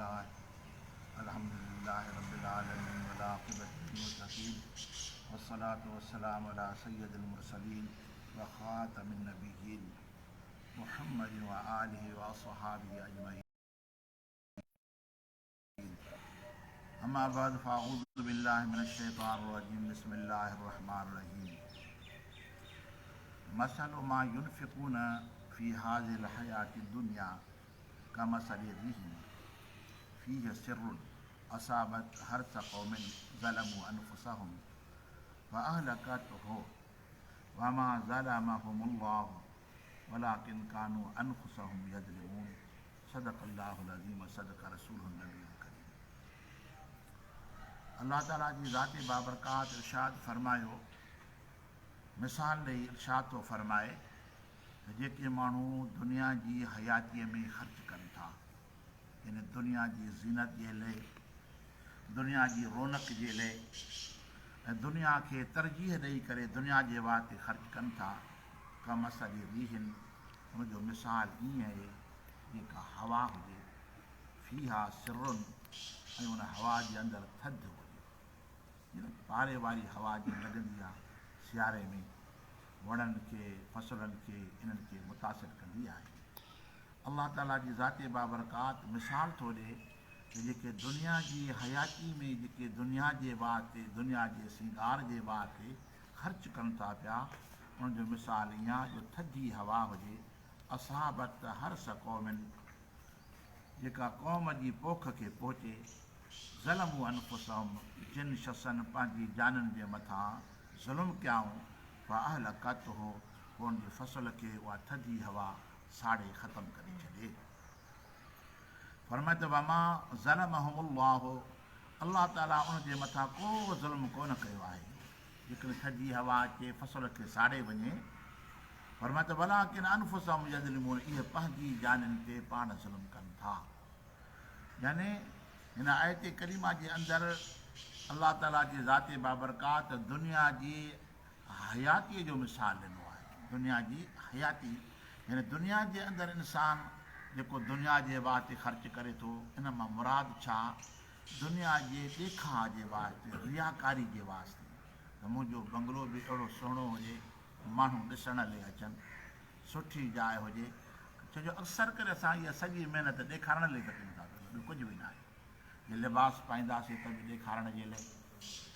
لله الحمد لله رب العالمين والعاقبة للمتقين والصلاة والسلام على سيد المرسلين وخاتم النبيين محمد وآله وأصحابه أجمعين اما بعد فاعوذ بالله من الشيطان الرجيم بسم الله الرحمن الرحيم مثل ما ينفقون في هذه الحياة الدنيا كمثل ريح فيه سر اصابت حرث قوم ظلموا انفسهم فاهلكته وما ظلمهم الله ولكن كانوا انفسهم يظلمون صدق الله العظيم وصدق رسوله النبي الڪريم الله تعالي جي ذات بابرڪات ارشاد فرمايو مثال ڏئي ارشاد ٿو فرمائي ته جيڪي ماڻهو دنيا جي حياتيء ۾ خرچ ڪن ٿا يعني دنيا جي زينت جي لئي دنيا جي رونق جي لئي ۽ دنيا کي ترجيح ڏئي ڪري دنيا جي وات تي خرچ ڪن ٿا ڪمثل ريح ان جو مثال ائين آهي جيئن ڪا هوا هجي، فيها سر ۽ ان هوا جي اندر ٿڌ هجي. جيئن پاري واري هوا جيئن لڳندي آهي سياري ۾ وڻن کي، فصلن کي انهن کي متاثر ڪندي آهي. الله تعاليٰ جي ذات بابرڪات مثال ٿو ڏئي ته جيڪي دنيا جي حياتي ۾ جيڪي دنيا جي واهه تي دنيا جي سينگار جي واهه تي خرچ ڪن ٿا پيا، ان جو مثال ائين آهي جو ٿڌي هوا هجي، اصابت حرث قوم، جيڪا قوم جي پوک کي پهچي، ظلموا انفسهم، جن شخصن پنهنجي جانين جي مٿان ظلم ڪيائون، فاهلڪته، پوء ان جي فصل کي اها ٿڌي هوا ساڙي ختم ڪري ڇڏي. فرمائي ته وما ظلمهم الله، الله تعالي ان جي مٿان ڪو ظلم ڪونه ڪيو آهي. جيڪڏهن ٿڌي هوا اچي فصل کي ساڙي وڃي، فرمائي ته ولڪن انفسهم يظلمون اهي پنهنجي جانين تي پاڻ ظلم ڪن ٿا. يعني هن آيت ڪريمه جي اندر الله تعالي جي ذات بابرڪات دنيا جي حياتيء جو مثال ڏنو آهي. دنيا جي حياتي يعني دنيا جي اندر انسان جيڪو دنيا جي واسطي خرچ ڪري ٿو ان مان مراد ڇا؟ دنيا جي ڏيکاء جي واسطي، رياڪاري جي واسطي ته منهنجو بنگلو به اهڙو سهڻو هجي، ماڻهو ڏسڻ لئي اچن، سٺي جاء هجي، ڇو جو اڪثر ڪري اسان اها سڄي محنت ڏيکارڻ لئي ته ڪيون ٿا پيا، ٻيو ڪجهه به ناهي. جي لباس پائينداسين ته به ڏيکارڻ جي لئي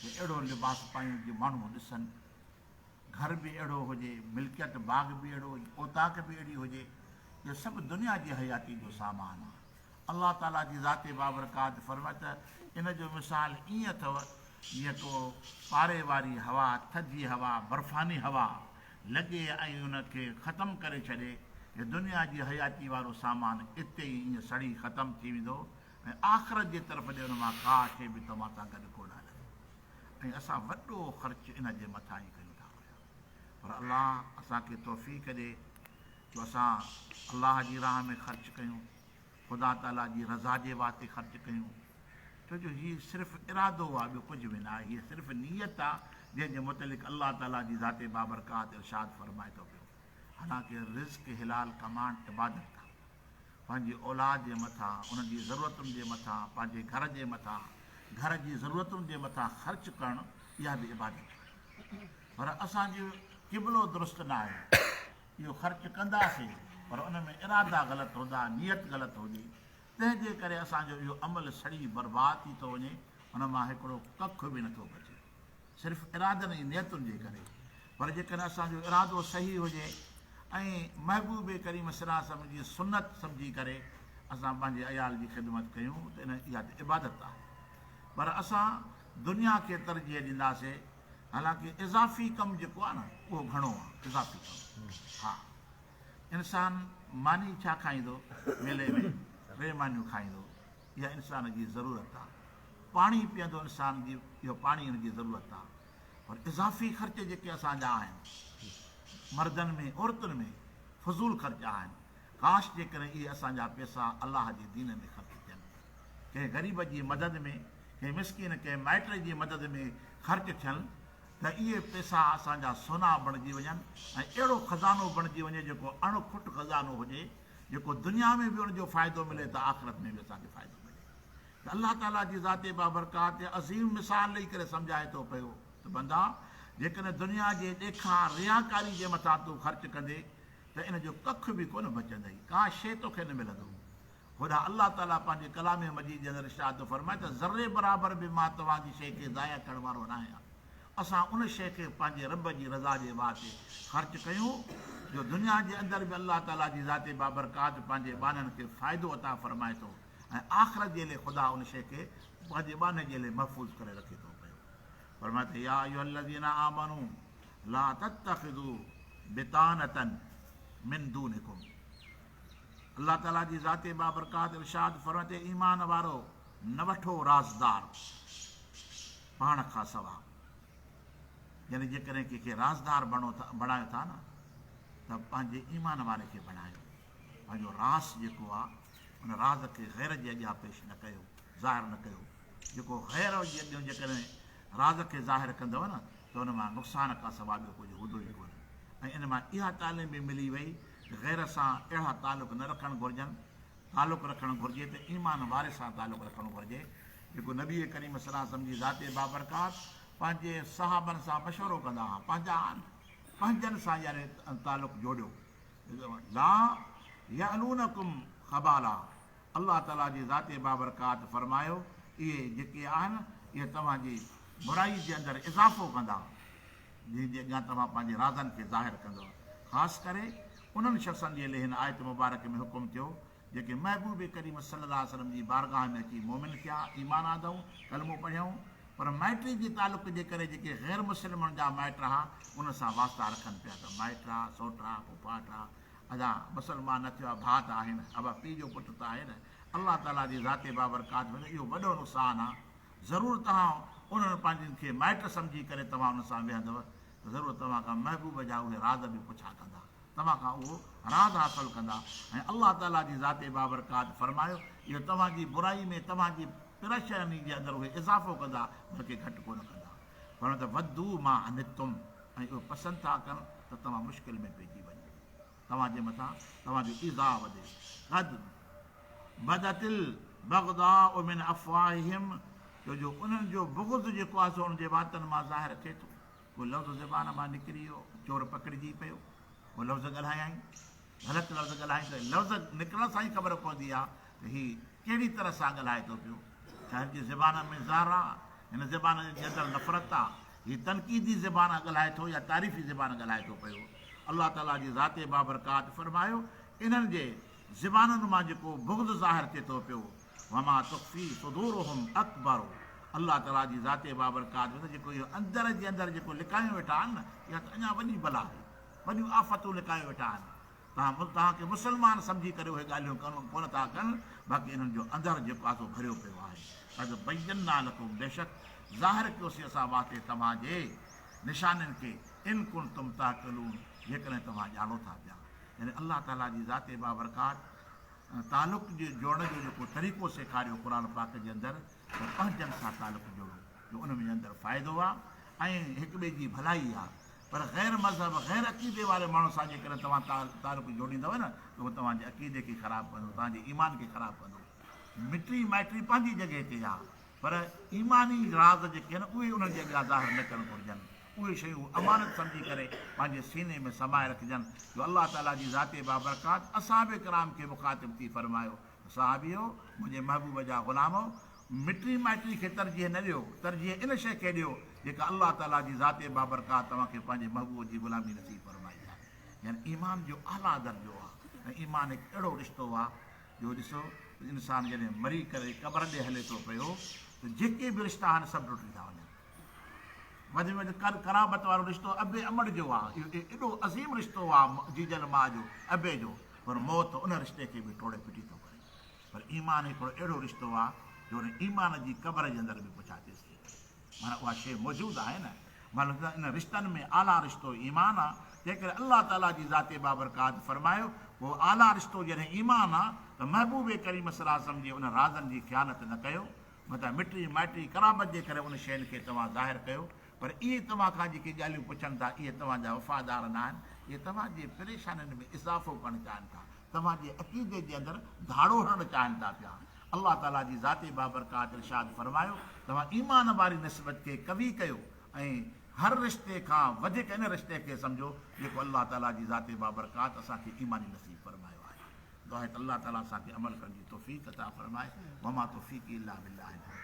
ته اهڙو لباس پايون جي ماڻهو ڏسن، گهر به اهڙو هجي، ملڪيت باغ به اهڙو هجي، اوطاق به اهڙي هجي، اهو سڀ دنيا جي حياتي جو سامان آهي. الله تعاليٰ جي ذات بابرڪات فرمائي ته ان جو مثال ائين اٿو جيئن ڪو پاري واري هوا، ٿڌي هوا، برفاني هوا لڳي ۽ ان کي ختم ڪري ڇڏي، هي دنيا جي حياتي وارو سامان اتي ئي ائين سڙي ختم ٿي ويندو ۽ آخرت جي طرف ڏي ان مان ڪا شيء به توهان سان گڏ ڪونه هلندي ۽ اسان وڏو خرچ ان جي مٿان ئي ڪيون ٿا پيا پر الله اسان کي توفيق ڏي جو اسان الله جي راهه ۾ خرچ ڪيون. خدا تعاليٰ جي رضا جي واسطي خرچ ڪيون، ڇو جو هي صرف ارادو آهي ٻيو ڪجهه به ناهي، هيء صرف نيت آهي جنهن جي متعلق الله تعاليٰ جي ذات بابرڪات ارشاد فرمائي ٿو پيو. حالانڪه رزق حلال ڪمائڻ عبادت آهي. پنهنجي اولاد جي مٿان، انهن جي ضرورتن جي مٿان، پنهنجي گهر جي مٿان، گهر جي ضرورتن جي مٿان خرچ ڪرڻ اها به عبادت آهي. پر اسان جو قبلو درست ناهي. اهو خرچ ڪنداسين پر ان ۾ ارادا غلط هوندا، نيت غلط هوندي، تنهن جي ڪري اسان جو اهو عمل سڙي برباد ٿي ٿو وڃي، ان مان هڪڙو ڪک به نٿو بچي، صرف ارادن ۽ نيتن جي ڪري. پر جيڪڏهن اسان جو ارادو صحيح هجي ۽ محبوب ڪريم صلي الله عليه وسلم جي سنت سمجهي ڪري اسان پنهنجي عيال جي خدمت ڪيون ته ان اها ته عبادت آهي. پر اسان دنيا کي ترجيح ڏينداسين حالانڪه اضافي ڪم جيڪو آهي نه اهو گهڻو آهي اضافي ڪم ها انسان ماني ڇا کائيندو ميلي ۾ ٽي مانيون کائيندو اها انسان جي ضرورت آهي پاڻي پيئندو انسان جي اهو پاڻي ان جي ضرورت آهي پر اضافي خرچ جيڪي اسان جا آهن مردن ۾ عورتن ۾ فضول خرچ آهن ڪاش جيڪڏهن اهي اسان جا پيسا الله جي دين ۾ خرچ ٿين ڪنهن غريب جي مدد ۾، ڪنهن مسڪين، ڪنهن مائٽ جي مدد ۾ خرچ ٿين ته اهي پئسا اسان جا سونا بڻجي وڃن ۽ اهڙو خزانو بڻجي وڃي جيڪو اڻ کٽ خزانو هجي، جيڪو دنيا ۾ به ان جو فائدو ملي ته آخرت ۾ به اسان کي فائدو ملي. ته الله تعاليٰ جي ذات بابرڪات عظيم مثال ڏئي ڪري سمجهائي ٿو پيو ته بندا! جيڪڏهن دنيا جي ڏيکاء رياڪاري جي مٿان تون خرچ ڪندي ته ان جو ڪک به ڪونه بچندئي، ڪا شيء توکي نه ملندو. هوڏانهن الله تعاليٰ پنهنجي ڪلام مجيد جي اندر ارشاد ٿو فرمائي ته ذري برابر به مان توهان جي شيء کي ضايع ڪرڻ وارو ناهيان. اسان ان شيء کي پنهنجي رب جي رضا جي واهه تي خرچ ڪيون جو دنيا جي اندر به الله تعاليٰ جي ذات بابرڪات پنهنجي ٻانهن کي فائدو عطا فرمائي ٿو ۽ آخرت جي لئي خدا ان شيء کي پنهنجي ٻانهي جي لئي محفوظ ڪري رکي ٿو پيو. فرمائي ٿو يا ايها الذين آمنوا لا تتخذوا بطانة من دونڪم الله تعاليٰ جي ذات بابرڪات ارشاد فرمائي ٿو ايمان وارو نه وٺو رازدار پاڻ کان سوا يعني جيڪڏهن ڪنهن کي رازدار بڻو ٿا بڻايو ٿا نه ته پنهنجي ايمان واري کي بڻايو پنهنجو راز جيڪو آ ان راز کي غير جي اڳيان پيش نه ڪيو ظاهر نه ڪيو جيڪو غير جي اڳيان جيڪڏهن راز کي ظاهر ڪندو نه ته ان مان نقصان کان سوا ٻيو ڪجهه هوندو ئي ڪونه ۽ ان مان اها تعليم به ملي وئي ته غير سان اهڙا تعلق نه رکڻ گهرجن تعلق رکڻ گهرجي ته ايمان واري سان تعلق رکڻ گهرجي، جيڪو نبي ڪريم صلي الله عليه وسلم جي ذات بابرڪات پنهنجي صحابن سان مشورو ڪندا ها، پنهنجا آهن، پنهنجن سان يعني تعلق جوڙيو. لا يعلونڪم خبالا الله تعالي جي ذات بابرڪات فرمايو، اهي جيڪي آهن اهي توهان جي برائي جي اندر اضافو ڪندا، جنهن جي اڳيان توهان پنهنجي رازن کي ظاهر ڪندؤ، خاص ڪري انهن شخصن جي لئه هن آيت مبارڪ ۾ حڪم ٿيو، جيڪي محبوب ڪريم صلّي الله عليه وسلّم جي بارگاهه ۾ اچي مؤمن ٿيا، ايمان آندائون، ڪلمو پڙهيائون، پر مائٽي جي تعلق جي ڪري جيڪي غير مسلمن جا مائٽ ها، انهن سان واسطا رکن پيا ته مائٽ ها، سئوٽ ها، پڦاٽ ها، ادا مسلمان نه ٿيو آ، ڀاء ته آهي نه، ابا پيء جو پٽ ته آهي نه، الله تعاليٰ جي ذات بابرڪات ۾ اهو وڏو نقصان آ، ضرور توهان انهن پنهنجن کي مائٽ سمجهي ڪري توهان انهن سان ويهندؤ ته ضرور توهان کان محبوب جا اهي راز به پڇا ڪندا. توهان کان اهو راز حاصل ڪندا ۽ الله تعاليٰ جي ذات بابرڪات فرمايو، اهو توهان جي برائي ۾ توهان جي پريشاني جي اندر اهي اضافو ڪندا بلڪه گهٽ ڪونه ڪندا. فرمايو ته ودو ما عنتم ۽ اهي پسند ٿا ڪن ته توهان مشڪل ۾ پئجي وڃو، توهان جي مٿان توهان جو ايذاء وڌي. قد بدت البغضاء من افواههم ڇو جو انهن جو بغض جيڪو آهي سو انهن جي واتن مان ظاهر ٿئي ٿو. ڪو لفظ زبان مان نڪري ويو، چور پڪڙجي پيو، ڪو لفظ ڳالهايائين، غلط لفظ ڳالهائين ته لفظ نڪرڻ سان ئي خبر پوندي آ ته هي ڪهڙي طرح سان ڳالهائي ٿو پيو، ڇا هن جي زبان ۾ زهر آ، هن زبان جي اندر نفرت آ، هي تنقيدي زبان ڳالهائي ٿو يا تعريفي زبان ڳالهائي ٿو پيو. الله تعاليٰ جي ذات بابرڪات فرمايو، انهن جي زبانن مان جيڪو بغض ظاهر ٿئي ٿو پيو، وما تخفي صدورهم اڪبر، الله تعاليٰ جي ذات بابرڪات ۾ ته جيڪو اهو اندر جي اندر جيڪو لڪايون ويٺا آهن نه، اها ته اڃا وڏي بلا آهي، وڏيون آفتون لڪايو ويٺا آهن. توهان توهان کي مسلمان سمجهي ڪري اهي ڳالهيون ڪونه ٿا ڪن، باقي انهن جو اندر جيڪو آهي سو ڀريو پيو آهي. قد بينا لڪم بيشڪ ظاهر ڪيوسين اسان واسطي توهان جي نشانين کي، ان ڪنتم تعقلون جيڪڏهن توهان ڄاڻو ٿا پيا. يعني الله تعاليٰ جي ذات بابرڪات تعلق جي جوڙڻ جو جيڪو طريقو سيکاريو قرآن پاڪ جي اندر ته پنهنجن سان تعلق جوڙو جو ان ۾ اندر فائدو آ ۽ هڪ ٻئي جي ڀلائي آ پر غير مذهب غير عقيدي واري ماڻهو سان جيڪڏهن توهان تعلق جوڙيندؤ نه ته اهو توهان جي عقيدي کي خراب ڪندو توهان جي ايمان کي خراب ڪندو مٽي مائٽي پنهنجي جڳهه تي آ پر ايماني راز جيڪي آهن اهي انهن جي اڳيان ظاهر نه ڪرڻ گهرجن. اهي شيون امانت سمجهي ڪري پنهنجي سيني ۾ سمائي رکجن جو الله تعاليٰ جي ذات بابرڪات اصحاب ڪرام کي مخاطب ٿي فرمايو ته صحابيو! منهنجي محبوب جا غلامؤ! مٽي مائٽي کي ترجيح نه ڏيو، ترجيح ان شيء کي ڏيو جيڪا الله تعاليٰ جي ذات بابرڪات توهان کي پنهنجي محبوب جي غلامي نصيب فرمائي آهي. يعني ايمان جو اعليٰ درجو آهي ۽ ايمان هڪ اهڙو رشتو آهي جو ڏسو ته انسان جڏهن مري ڪري قبر ڏي هلي ٿو پيو ته جيڪي به رشتا آهن سڀ ٽٽي ٿا وڃن. وڌ ۾ وڌ قرابت وارو رشتو ابي امڙ جو آهي. اهو ايڏو عظيم رشتو آهي جيجل ماء جو، ابي جو، پر موت ان رشتي کي به ٽوڙي ڦٽي ٿو ڪري. پر ايمان هڪڙو اهڙو رشتو آهي جو ان ايمان جي قبر جي اندر به پڇا ٿئي ٿي. معنيٰ اها شيء موجود آهي نه. معنيٰ ته ان رشتن ۾ اعليٰ رشتو ايمان آ، تنهنڪري الله تعاليٰ جي ذات بابرڪات فرمايو، پوء اعليٰ رشتو جڏهن ايمان آ ته محبوب ڪريم صلي الله عليه وسلم جي انهن رازن جي خيانت نه ڪيو، متان مٽي مائٽي قرابت جي ڪري ان شين کي توهان ظاهر ڪيو، پر اهي توهان کان جيڪي ڳالهيون پڇن ٿا، اهي توهان جا وفادار ناهن، اهي توهان جي پريشانين ۾ اضافو ڪرڻ چاهن ٿا، توهان جي عقيدي جي اندر ڌاڙو هڻڻ چاهن ٿا پيا. الله تعاليٰ جي ذات بابرڪات ارشاد فرمايو، توهان ايمان واري نسبت کي قوي ڪيو ۽ هر رشتي کان وڌيڪ ان رشتي کي سمجهو جيڪو الله تعاليٰ جي ذات بابرڪات اسان کي ايماني نصيب فرمايو آهي. دعا آهي ته الله تعاليٰ اسان کي عمل ڪرڻ جي توفيق عطا فرمائي. وما توفيقي الا بالله العلي.